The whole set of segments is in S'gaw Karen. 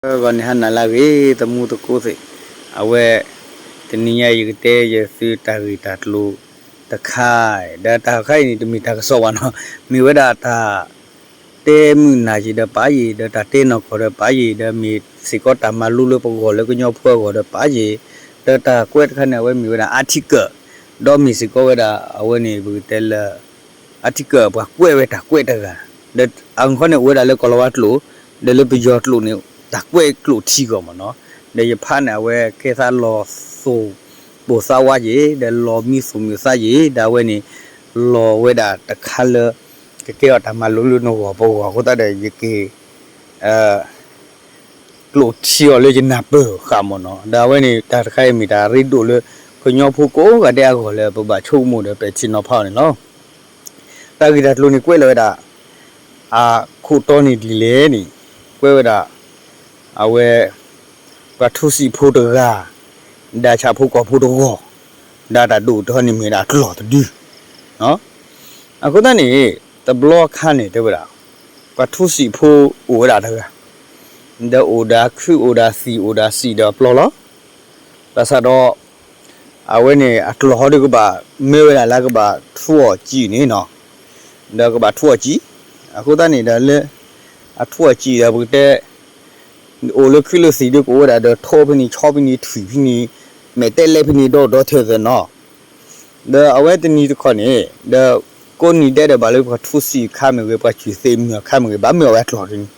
ဂီၤန့ၣ်ဟါနၤလၢအဂ့ၤ သမူသကိးသ့ၣ်, အဝဲ တနံၤညါအံၤ ယကတဲယသုတၢ်ဂ့ၢ်တၢ်ကျိၤတခါ, ဒီးတၢ်တခါအံၤန့ၣ် တမ့ၢ်တၢ်ကစီၣ်ဘၣ်နီၤ, မ့ၢ်ဝဲဒၣ်တၢ်တဲမုာ်နၢ်က့ၤဒီးပာ်ယ့ၤ ဒီးတၢ်တဲနီၢ်ကီၢ်ဒီးပာ်ယ့ၤ ဒီးမ့ၢ်စ့ၢ်ကီးတၢ်မၤလိလၢပဂီၢ်လၢကညီဖိအဂီၢ်ဒီးပာ်ယ့ၤ, ဒီးတၢ်ကွဲးတခါန့ၣ် အဝဲမ့ၢ်ဝဲဒၣ် article, ဒီးမ့ၢ်စ့ၢ်ကီးဝဲဒၣ် အဝဲန့ၣ် ပကတဲလၢ article ပှၤကွဲးဝဲတၢ်ကွဲးတဂၤ, ဒီးအဂီၢ်န့ၣ် အိၣ်ဝဲဒၣ်လၢကီၢ်လီၤဝါကျိာ်, ဒီးလၢပယီၤကျိာ်န့ၣ် တၢ်ကွဲးကျိာ်ထံကီၢ်မ့ၢ်နီၤ, ဒီးယဖးန့ၣ် အဝဲကဲသးလီၤသူၣ်ပိၢ်သးဝါယ့ၤ ဒီးလီၤမံသူၣ်မံသးယ့ၤ ဒီးအဝဲန့ၣ် လီၤဝဲဒၣ်တခါလၢ ကကဲအီၤတၢ်မၤလိလၢနဂီၢ်ပဂီၢ်အဃိသတးဒီး ယက့ၤ ကျိာ်ထံအီၤလၢယနၢ်ပၢၢ်ဃာ်မ့ၢ်နီၤ, ဒီးအဝဲန့ၣ် တၢ်တခါအံၤမ့ၢ်တၢ်ရ့ဒိၣ်လၢ ကညီဖိကိးဂၤဒဲးအဂီၢ်လၢပဘၣ်ဆိကမိၣ်ဒီးပဲာ်ထံနီၤဖးအီၤန့ၣ်လီၤ. တၢ်ဂ့ၢ်တၢ်ကျိၤန့ၣ်ကွဲးလီၤဝဲဒၣ် အခိၣ်တီန့ၣ်ဒ်လဲၣ်န့ၣ် ကွဲးဝဲဒၣ် အဝဲ ပှၤထူစံာ်ဖိတဂၤ ဒီးဆၣ်ဖိကီၢ်ဖိတဂီၢ် ဒီးတၢ်ဒိၣ်ကတၢၢ်န့ၣ်မ့ၢ်ဒၣ်အကျီၢ်တဒု အဃိသတးန့ၣ် တဘျီခါန့ၣ်တဲဝဲဒၣ် ပှၤထူစံာ်ဖိအိၣ်ဝဲဒၣ်တဂၤ ဒီးအိၣ်ဒီးခုအိၣ်ဒီးသံၣ်အိၣ်ဒီးစံာ်ဒီးအပျီလီၤ. ဘၣ်ဆၣ်ဒီး အဝဲန့ၣ်အကျီၢ်ဟီဒုးကဘၣ်မၢဝဲဒၣ်လၢကဘၣ်ထူအီၣ်စံာ်န့ၣ်နီၤ, ဒီးကဘၣ်ထူအီၣ်စံာ်, အဃိသတးန့ၣ်ဒီးလၢ အထူအီၣ်စံာ်ဒီးပကတဲ အိၣ်လၢခုလၢသံၣ်ဒုးကအိၣ်ဝဲဒၣ်ဒီးထိဖဲန့ၣ် ဆီဖဲန့ၣ် ထွံၣ်ဖဲန့ၣ် မဲာ်တဲးလဲးဖဲန့ၣ် ဒီဒီထၢၣ်သၢနီၤ, ဒီးအဝဲတနံၤတခီန့ၣ် ဒီး ကိးနံၤဒဲးဒီးဘၣ်လၢပှၤထူစံာ်အခါမ့ၢ်ဂ့ၤ ပှၤစူၢ်သ့ၣ်မုၢ်အခါမ့ၢ်ဂ့ၤ ဘၣ်မၢအီၤဝဲအကျီၢ်ဒ်န့ၣ်,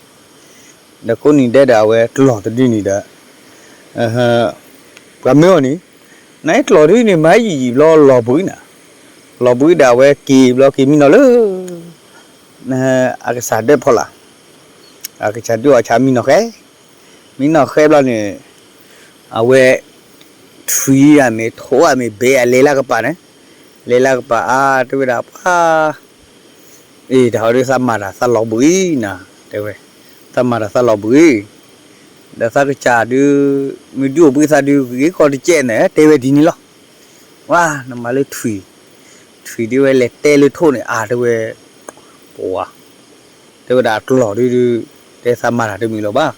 ဒီးကိးနံၤဒဲးဒီးအဝဲကျီၢ်တဒုန့ၣ်ဒီး ပှၤမၢအီၤန့ၣ် နကျီၢ်ဒုန့ၣ် မၤယံာ်ယံာ်ဘျီလီၤဘှံးနၤ, လီၤဘှံးဒီးအဝဲက့ၤဘျီက့ၤမံနီၤလၢ အကစၢ်ဒၢဖီလာ်, အကစၢ်ဒၢအီၣ်ဆၣ်မံနီၤဃဲ, မံနီၤဃဲဘျီန့ၣ် အဝဲ ထွံၣ်အမ့ၢ်ထိၣ်အမ့ၢ်ဘဲးအလဲၤလၢကပၤန့ၣ်, လဲၤလၢကပၤအါတဲဝဲဒၣ်ပှၤ အ့ၣ် တၢ်ဟီဒုးသးမၤတၢ်သးလီၤဘှံးနၤ, တဲဝဲ, သးမၤတၢ်သးလီၤဘှံး, ဒီးသးကစၢ်ဒုး မ့ၢ်ဒုးအိၣ်ဘှံးသးဒုးဂ့ၤကီၢ်တကဲးန့ၣ် တဲဝဲဒ်န့ၣ်လီၤ. ဝါ နမၤလၢထွံၣ်, ထွံၣ်ဒုးဝဲလဲၤတဲလၢထိၣ်န့ၣ် အါတဲဝဲ, ပဝါ တဲဝဲဒၣ်အကျီၢ်ဒုးဒုး တဲသးမၤတၢ်တမံၤလီၤဘၣ်,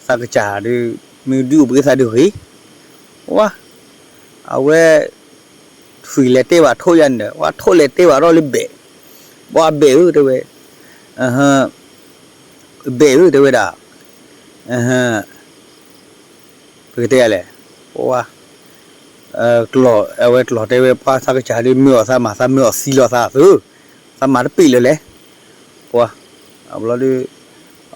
သးကစၢ်ဒုး မ့ၢ်ဒုးအိၣ်ဘှံးသးဒုးဂ့ၤ, ဝါ အဝဲ ထွံၣ်လဲၤတဲဘၣ်ထိၣ်ယါန့ၣ်ဒီး ဝါထိၣ်လဲၤတဲဘၣ်ထီၣ်လၢဘဲး, ပှၤဘဲးဧၢ တဲဝဲ, ဘဲးဧၢ တဲဝဲဒၣ်, ပကတဲလဲၣ်, ပဝါ ကျီၢ် အဝဲကျီၢ်တဲဝဲ ပှၤသးကစၢ်ဒုးမၢအီၤသးမၤ သးမၢအီၤသံလီၤသးအသိး, သးမၤတပ့ၢ်လၢၤလဲၣ်, ပှၤ အဘျီဒုး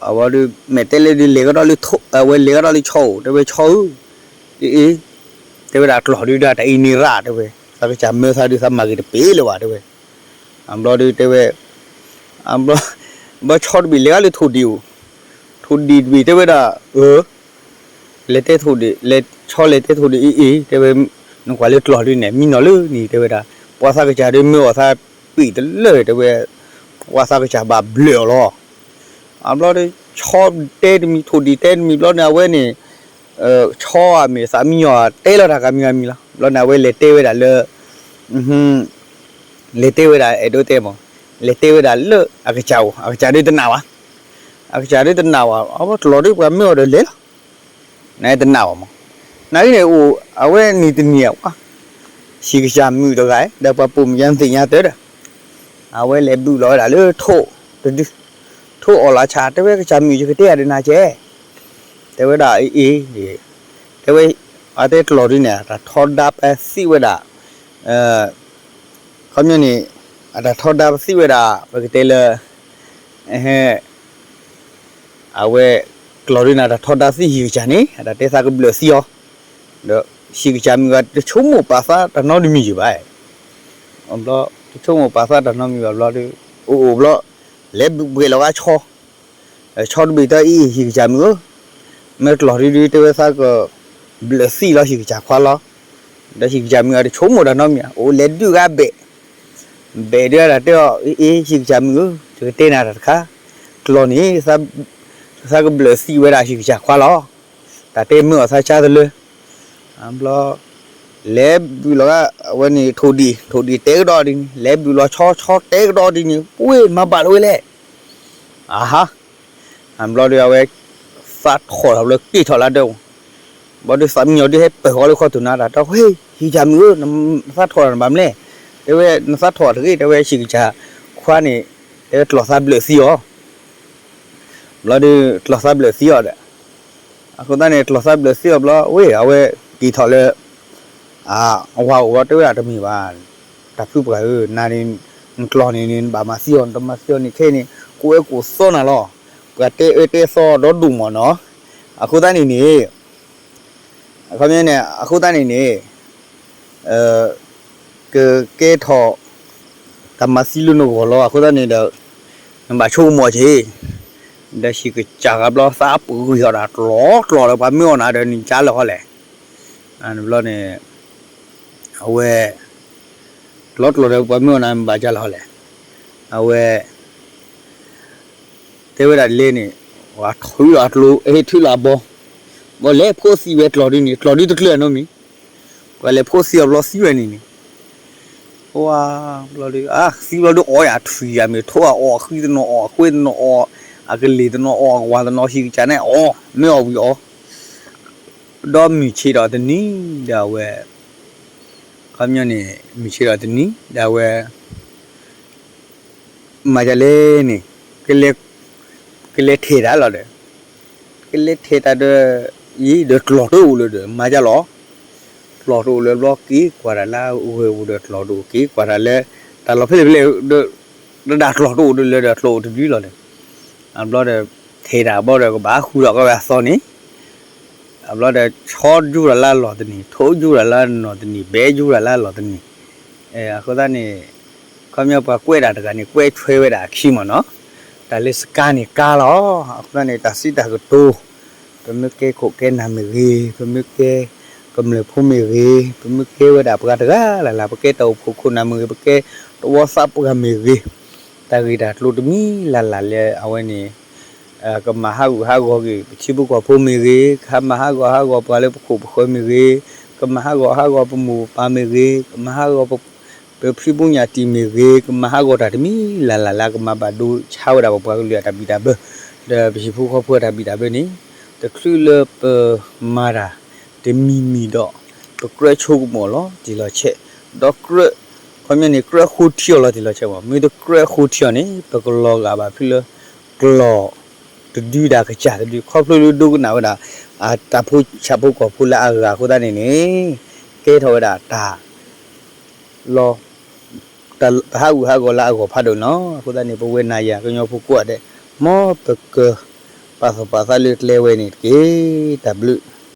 အဝဲဒုး မဲာ်တဲးလဲးဒုး လဲၤကဒီးလၢထိၣ် အဝဲလဲၤကဒီးလၢဆီအိၣ် တဲဝဲဆီဧၢ, အ့ၣ်အ့ၣ်, တဲဝဲဒၣ်ကျီၢ်ဒုးဒၣ်တၢ်အံၤန့ၣ်ရၣ်တဲဝဲ, သးကစၢ်မၢသးဒုးသးမၤဂ့ၤတပ့ၢ်လၢၤဘၣ်တဲဝဲ, အဘျီဒုးတဲဝဲ, အဘျီ ဘၣ်ဆီတဘ့ၣ်လဲၤဂၤလၢထိၣ်ဒံးအိၣ်, ထိၣ်ဒံးတဘ့ၣ်တဲဝဲဒၣ် အၢ လဲၤတဲထိၣ်ဒံး လဲၤဆီလဲၤတဲထိၣ်ဒံးအ့ၣ်အ့ၣ် တဲဝဲ, နကွၢ်လၢကျီၢ်ဒုးန့ၣ် မံနီၤလၢန့ၣ် တဲဝဲဒၣ်, ပှၤသးကစၢ်ဒုးမၢအီၤသးပ့ၢ်တလၢာ် တဲဝဲ, ပှၤသးကစၢ်ဘၣ်ဘျၢအီၤလီၤ. အဘျီဒုး ဆီတဲတမံၤ ထိၣ်ဒံးတဲတမံၤ ဘျီန့ၣ် အဝဲန့ၣ် ဆီအမ့ၢ်သးမံညီၤ တဲလီၤတၢ်ဂၤမံၤဂၤမံၤလီၤ. ဘျီန့ၣ် အဝဲလဲၤတဲဝဲဒၣ်လၢ လဲၤတဲဝဲဒၣ် အဲၣ်ဒိးတဲမး လဲၤတဲဝဲဒၣ်လၢအကစၢ်အိၣ် အကစၢ်ဒုးတနာ်ဘၣ်, အကစၢ်ဒုးတနာ်ဘၣ် အဝဲကျီၢ်ဒုးပှၤမၢအီၤဒီးလဲၤလီၤ. နတနာ်ဘၣ်မး, နာ်က့န့ၣ်အိၣ် အဝဲနံၤတနံၤဧါ ဟံၣ်ကစၢ်မုၣ်တဂၤ ဒီးပှၤပိာ်မုၣ်ယါသ့ၣ်ညါတၢ်ဒီး အဝဲလဲၤဘုးလီၤဝဲဒၣ်လၢထိၣ်တဒု, ထိၣ်အီၣ်လီၤဆၣ် တဲဝဲကစၢ်မုၣ် ယကတဲအီၤဒီးနၤကဲ, တဲဝဲဒၣ်အ့ၣ်အ့ၣ်, တဲဝဲ အတဲကျီၢ်ဒုးန့ၣ် အတၢ်ထီဒါပသံဝဲဒၣ် ခီပညီန့ၣ် အတၢ်ထီဒါပသံဝဲဒၣ် ပကတဲလၢ အဝဲ ကျီၢ်ဒုးန့ၣ် အတၢ်ထီဒါသံဟံၣ်ကစၢ်န့ၣ် အတၢ်တဲသးကဘျၢၣ်သံအီၤ, ဒီးဟံၣ်ကစၢ်မုၣ်ဂၤတဆိကမိၣ်ပာ်သးတၢ်နီတမံၤယံၤဘၣ်, ဘျီ တဆိကမိၣ်ပာ်သးတၢ်နီတမံၤဘၣ်ဘျီဒီး အိၣ်အိၣ်ဘျီ လဲၤဘုးဘှဲးလီၤဂာ်ဆီ ဆီတဘ့ၣ်တဲအံၤ ဟံၣ်ကစၢ်မုၣ်ဧၢ, မ့ၢ်ကျီၢ်ဒုးဒုးတဲဝဲသးကဘျၢၣ်သံလီၤဟံၣ်ကစၢ်ခွါလီၤ, ဒီးဟံၣ်ကစၢ်မုၣ်ဂၤတဆိကမိၣ်တၢ်နီတမံၤ အိၣ်လဲၤဒုးဂာ်ဘဲး, ဘဲးဒုးတၢ်တဲအီၤ အ့ၣ်အ့ၣ် ဟံၣ်ကစၢ်မုၣ်ဧၢ, ယကတဲနၤတၢ်တခါ, ကျီၢ်န့ၣ် သးကဘျၢၣ်သံဝဲဒၣ်ဟံၣ်ကစၢ်ခွါလီၤ, တၢ်တဲမၢအီၤသးကါတလၢ အဘျီ လဲၤဘုးလီၤဂာ် အဝဲန့ၣ်ထိၣ်ဒံး ထိၣ်ဒံးတဲကဒီးဒ်န့ၣ် လဲၤဘုးလီၤဆီ ဆီတဲကဒီးဒ်န့ၣ် ပှ့ၤမၤဘၣ်လီၤဝဲလဲၣ်, အဟါ, အဘျီဒီးအဝဲ သးထီၣ်ထီၣ်ဘျီက့ၤထီၣ်လၢဒၢး, ဘျီဒုးသးမံညီၤဒုးဟဲပၢၢ်ဃီလၢခီၣ်ထူၣ်နၤတၢ် တဲဝဲ ဟ့ၣ် ဟံၣ်ကၢ်မုၣ်ဧၢ, နသးထီၣ်တၢ်နဘၣ်မလဲၣ်, တဲဝဲ နသးထီၣ်တဂ့ၤ, တဲဝဲဟံၣ်ကၢ်ခွါန့ၣ်, တဲဝဲကျီၢ်သးဘျၢၣ်သံအီၤ, ဘျီဒုးကျီၢ်သးဘျၢၣ်သံအီၤဒီး အဃိသတးန့ၣ် ကျီၢ်သးဘျၢၣ်သံအီၤဘျီ ဝ့ၢ် အဝဲက့ၤထီၣ်လၢ အဝၤအိၣ်ဘျီ တဲဝဲဒၣ်တမ့ၢ်ဘၣ်, တၢ်ဖုပှၢ်ဧၢ, နၤန့ၣ် နကျီၢ်န့ၣ်န့ၣ် နဘၣ်မၤသံအီၤ, နတမၤသံအီၤန့ၣ် ခဲအံၤန့ၣ် ကိးဝဲကိးသီနၤလီၤ, ပှၤတဲအၢတဲသီဒီဒူၣ်မးနီၤ, အဃိသတးန့ၣ်န့ၣ် အခီပညီန့ၣ် အဃိသတးန့ၣ်န့ၣ် ကကဲထီၣ် တၢ်မၤသံလၢနဂီၢ်လီၤ, အဃိသတးန့ၣ်ဒီး နဘၣ်ဆိကမိၣ်က့ၤ, ဒီးဟံၣ်ကစၢ်ဂၤဘျီသးပဂံၢ်အီၤဒၣ်ကျီၢ်ကျီၢ်ဒီး ပှၤမၢအီၤနၤဒီးနကလဲၤဃီလဲၣ်, ဘျီန့ၣ် အဝဲ ကျီၢ်ကျီၢ်ဒီးပှၤမၢအီၤနၤ နဘၣ်ကလဲၤဃီလဲၣ်, အဝဲ တဲဝဲဒၣ်လဲၣ်န့ၣ်, ပှၤထုးလီၤအကျိ ဟဲထုးလီၤအဘီ, ဘီလဲၤဖိသံဝဲကျီၢ်ဒုန့ၣ် ကျီၢ်ဒုတကျၢၤနီတမံၤ, ပှၤလဲၤဖိသံအီၤဘျီသံဝဲန့ၣ်န့ၣ်, ဝါ ဘျီဒုး အါ သံဘျီဒုးအီယၤထွံၣ်ယၤမ့ၢ်ထိအီၤ အီၣ်ဃံတနီၤအီၣ် အဃ့တနီၤအီၣ် အကလ့ၢ်တနီၤအီၣ် အဝၤတနီၤ ဟံၣ်ကစၢ်န့ၣ်အီၣ် မ့ၢ်အီၣ်ဝံၤအီၣ် ဒီးမုၢ်ဆ့ၣ်ဒီးတနံၤဒီးအဝဲ, ခီပညီန့ၣ် မုၢ်ဆ့ၣ်ဒီးတနံၤဒီးအဝဲ မၤဒ်လဲၣ်န့ၣ်, ကလဲၤထဲးတၢ်လီၤဒီး, ကလဲၤထဲးတၢ်ဒီး, ယံၤဒီးကျီၢ်တအိၣ်လၢၤဒီး မၤဒ်လဲၣ်, ကျီၢ်တအိၣ်လၢၤဘျီ က့ၤကွၢ်တၢ်လၢအဂီၢ်ပူၤဒီးကျီၢ်တအိၣ် က့ၤကွၢ်တၢ်လၢ တၢ်လီၢ်ဖဲလဲၣ်ဖဲလဲၣ်ဒီး တဒၣ်ကျီၢ်တအိၣ်ဒီးလၢၤဒီးကျီၢ်အိၣ်တဒုလီၤဒီး, အဘျီဒီး ထဲးတၢ်ဘီဒီးကဘၣ်ဃုာ်ဒီးကီဝဲအသီန့ၣ် အဘျီဒီး ဆီယူၢ်တၢ်လၢအလီၢ်တနံၤ ထိယူၢ်တၢ်လၢအနီၢ်တနံၤ ဘဲယူၢ်တၢ်လၢအလီၢ်တနံၤ, အဃိသတးန့ၣ် ခီပညီပှၤကွဲးတၢ်တဂၤန့ၣ် ကွဲးထွဲဝဲဒၣ်အခံမ့ၢ်နီၤ, တၢ်လၢစကါန့ၣ်ကါလီၤ, အဃိသတးန့ၣ် တၢ်စံးတၢ်ကတိၤ ပမ့ၢ်ကဲခိၣ်ကဲနၢ်မ့ၢ်ဂ့ၤ, ပမ့ၢ်ကဲကမျၢၢ်ဖိမ့ၢ်ဂ့ၤ, ပမ့ၢ်ကဲဝဲဒၣ်ပှၤတဂၤလၢ်လၢ် ပကဲတၢ်အိၣ်ဖှိၣ်ခိၣ်နၢ်မ့ၢ်ဂ့ၤ, ပကဲသဝီသးပှၢ်မ့ၢ်ဂ့ၤ, တၢ်ဂ့ၢ်တၢ်ကျိၤတမံၤလၢ်လၢ်လၢအဝဲန့ၣ် ကမၤဟးဂူာ်ဟးဂီၤက့ၤ ပထံဖိကီၢ်ဖိမ့ၢ်ဂ့ၤ, ကမၤဟးဂီၤဟးဂီၤပှၤလၢပခိၣ်ပဃၢၤမ့ၢ်ဂ့ၤ, ကမၤဟးဂီၤဟးဂီၤပမိၢ်ပပၢ်မ့ၢ်ဂ့ၤ, ကမၤဟးဂီၤ ပဖံပညၣ်တံၢ်မ့ၢ်ဂ့ၤ, ကမၤဟးဂီၤတၢ်တမံၤလၢ်လၢ်လၢကမၤဘၣ်ဒိဆါဝဲဒၣ်ပပှၤကလုာ်အတၢ်ဘံၣ်တၢ်ဘၢ, ဒီးပဟံၣ်ဖိဃီဖိအတၢ်ဘံၣ်တၢ်ဘၢန့ၣ် တချုးလၢပမၤတၢ်တမံၤမံၤဒီး ပကြၢးဆိကမိၣ်အီၤလီၤတံၢ်လီၤဆဲး, ဒီးကြၢး ခီပညီန့ၣ် ကြၢးဃိထံအီၤလီၤတံၢ်လီၤဆဲးမး, မ့ၢ်တကြၢးဃိထံအီၤန့ၣ် ပကလီၤဂာ်ဘၣ်ဖုလၢ ကျီၢ်တဒုဒီးကစၢ်တဒု ခီဖျိလၢဒိကနၣ်ဝဲဒၣ် တၢ်ဖိဆၣ်ဖိကီၢ်ဖိလၢအဂၤအဃိသတးန့ၣ်န့ၣ် ကဲထီၣ်ဝဲဒၣ်တၢ် လီၤ တၢ်ဟးဂူာ်ဟးဂီၤလၢအဂီၢ်ဖးဒိၣ်န့ၣ်လီၤ. အဃိသတးန့ၣ် ပဝဲနၤယၤကညီဖိကိးဂၤဒဲး မ်ပကပာ်သူၣ်ပာ်သးလၢကျဲဝဲန့ၣ်တက့ၢ်. တၢ်ဘျုး